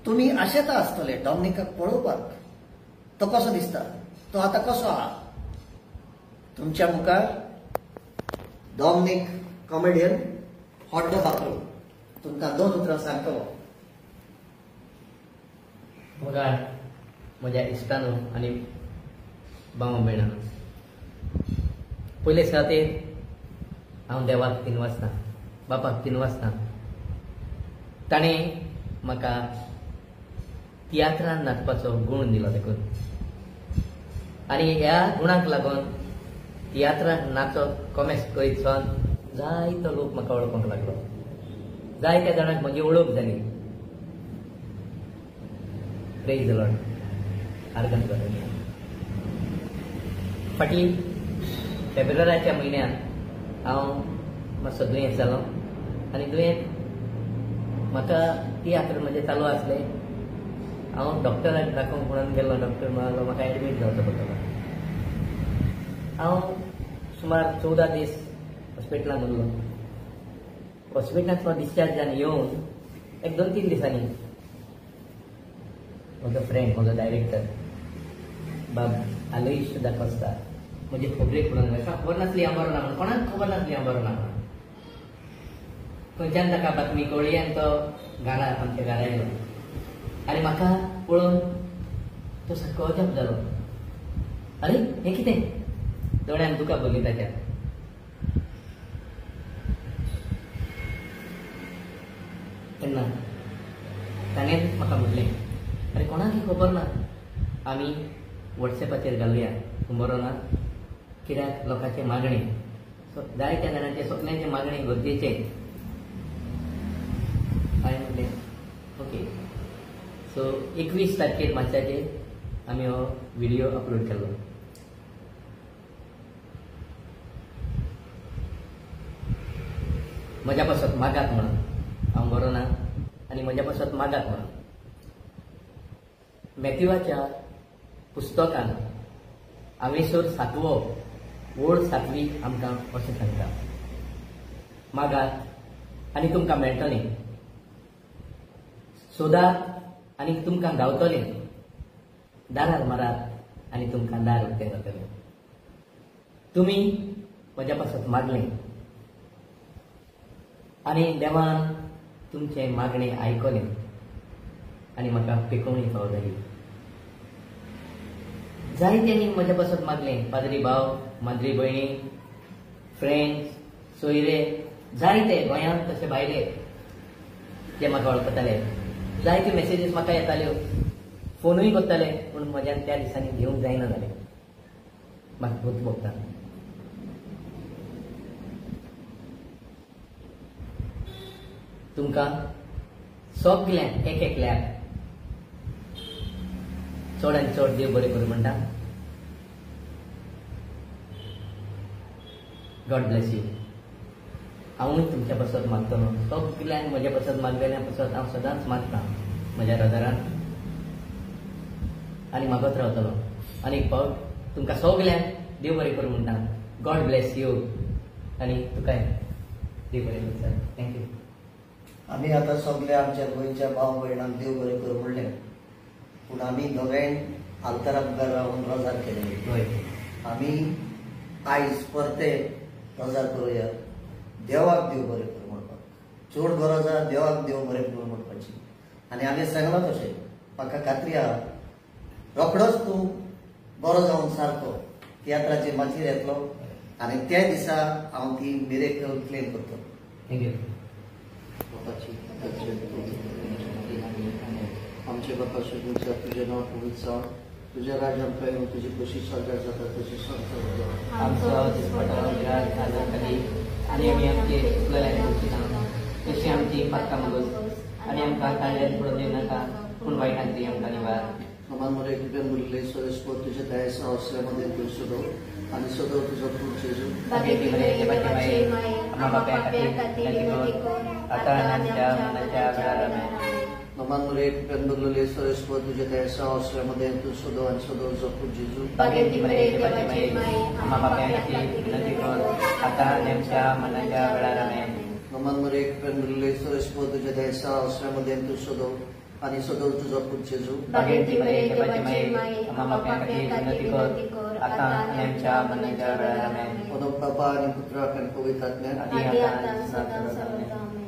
तुमी आशेता आसतले डॉमनिकाक पळोवपाक, तो कसो दिसता, तो आतां कसो आहा। तुमच्या मुखार डॉमनिक कॉमेडियन हॉड्डो बाकरो तुमकां दोन उतरां सांगतलो। मुखार म्हज्या इश्टानो आनी भाव भयणांनो, पयले सुवातेर हांव देवाक 3 वाजता, बापाक 3 वाजता ताणें म्हाका तियात्रान नाचपाचो गूण दिलो देखून, आनी ह्या गुणाक लागून तियात्रान नाचप कॉमेस करीत सावन जायतो लोक म्हाका वळखूंक लागलो, जायत्या जाणांक म्हजी वळख जाली। प्रेज the Lord. आर्गन करून फाटीं फेब्रुवाराच्या म्हयन्यांत हांव मातसो दुयेंत जालो आनी दुयेंत म्हाका तियात्र म्हजें चालू आसलें। हांव डॉक्टराक दाखोवंक म्हणून गेलो, डॉक्टर म्हणालो म्हाका एडमीट जावचो पडटलो। हांव सुमार 14 दीस हॉस्पिटलांत उरलो। हॉस्पिटलांतलो डिस्चार्ज जावन येवन एक 2-3 दिसांनी म्हजो फ्रेंड, म्हजो डायरेक्टर बाब आलोईश दाकोस्ता म्हजी खबरेक म्हणून, ताका खबर नासली हांव बरो ना म्हणून, कोणाक खबर नासली हांव बरो ना म्हणून। खंयच्यान ताका बातमी कळ्ळी आनी तो घरा, आमच्या घरा येयलो आनी म्हाका पळोवन तो सारको अजाप जालो। अरे हें कितें, दोळ्यान दुकां भरलीं ताच्या। तेन्ना ताणें म्हाका म्हणलें, अरे कोणाकय खबर ना, आमी वॉट्सएपाचेर घालुया, तूं बरो ना कित्याक लोकांचें मागणें, जायत्या जाणांचें सगल्यांचें मागणें गरजेचें। हांवें म्हणलें ओके। सो 21 तारखेर मार्चाचेर आमी हो व्हिडियो अपलोड केल्लो। म्हज्या पासत मागात म्हणून, हांव बरो ना आनी म्हज्या पासत मागात म्हणून। मॅथ्यूवाच्या पुस्तकान आवेसर 7वो ओळ 7वी आमकां अशें सांगता, मागात आनी तुमकां मेळटलें, सोदात आनी तुमकां गावतलें, दारार मारात आनी तुमकां दार उक्तें जातलें। तुमी म्हज्या पासत मागलें आनी देवान तुमचें मागणें आयकलें आनी म्हाका पेकोवणी फावो जाली। जायत्यांनी म्हज्या पासत मागलें, पाद्री भाव, माद्री भयणी, फ्रेंड्स, सोयरे, जायते गोंयांत तशे भायले जे म्हाका वळखताले, जायत्यो मॅसेजीस म्हाका येताल्यो, फोनूय करताले, पूण म्हज्यान त्या दिसांनी घेवंक जायना जालें, म्हाका भूत भोगता। तुमकां सगल्यांक एक एकल्याक चड आनी चड देव बरें करूं म्हणटा। God bless you. हांवूय तुमच्या पासत मागतलो, सगल्यांक म्हज्या पासत मागलेल्या पासत हांव सदांच मागता म्हज्या रजारान आनी मागत रावतलो। आनी एक फावट तुमकां सगल्यांक देव बरें करूं म्हणटा। गॉड ब्लेस you आनी तुकाय देव बरें करूं sir. Thank you. आमी आतां सगल्या आमच्या गोंयच्या भाव भयणांक देव बरें करूं म्हणलें, पूण आमी दोगांय आल्तारा मुखार रावन रोजार केलें। हय, आमी आयज परते रोजार करुया, देवाक देव बरें करूं म्हणपाक चड गरज आहा, देवाक देव बरें करूं म्हणपाची। आनी हांवें सांगलां तशें, म्हाका खात्री आहा रोखडोच तूं बरो जावन सारको तियात्राचे माचयेर येतलो आनी त्या दिसा हांव ती मिरेकल क्लेम करतलो। Thank you. आमचे बापा सुजूच्या तुझे नांव पवित्र जावं, तुझ्या राज्य आमकां येवं, तुजी खोशी स्वर्गार जाता तशी संवसारांत जावं। आमचो दिसपटो घरात आनी आनी आमी आमचे चुकलेल्यांक बक्षिता तशी आमची पातकां मुगोस आनी आमकां ताळ्यान पडून दिवं नाका, पूण वायटांतली आमकां निवार। समान मरे कृपेन भरिल्ले ईश्वर तुझ्या दयेच्या आश्रयामध्ये तूं सदो आनी सदो तुजो पूत जेजू। बागेती मरे देवाची माये, आम्हा पाप्यां खातीर विनंती कर, आतां आनी आमच्या मरणाच्या वेळार आमेन। नमान मरे कृपेन भरिल्ले ईश्वर तुझ्या दयेच्या आश्रयामध्ये तूं सदो आनी सदो तुजो पूत जेजू। बागेती मरे देवाची माये, आम्हा पाप्यां खातीर विनंती कर, आतां आनी आमच्या मरणाच्या वेळार आमेन। नमान मरे कृपेन भरिल्ले ईश्वर तुझ्या दयेच्या आश्रयामध्ये तूं सदो आनी सदळ तुजो पूत जेजू. भाग्यवती मरिये देवाची माये, आम्हा पाप्यां खातीर विनंती कर, आतां आनी आमच्या मरणाच्या वेळार. आमेन. ओदोक बापा आनी पुत्राक आनी पवित्र आत्म्याक. आदी आतां सदां सर्वदा. आमेन.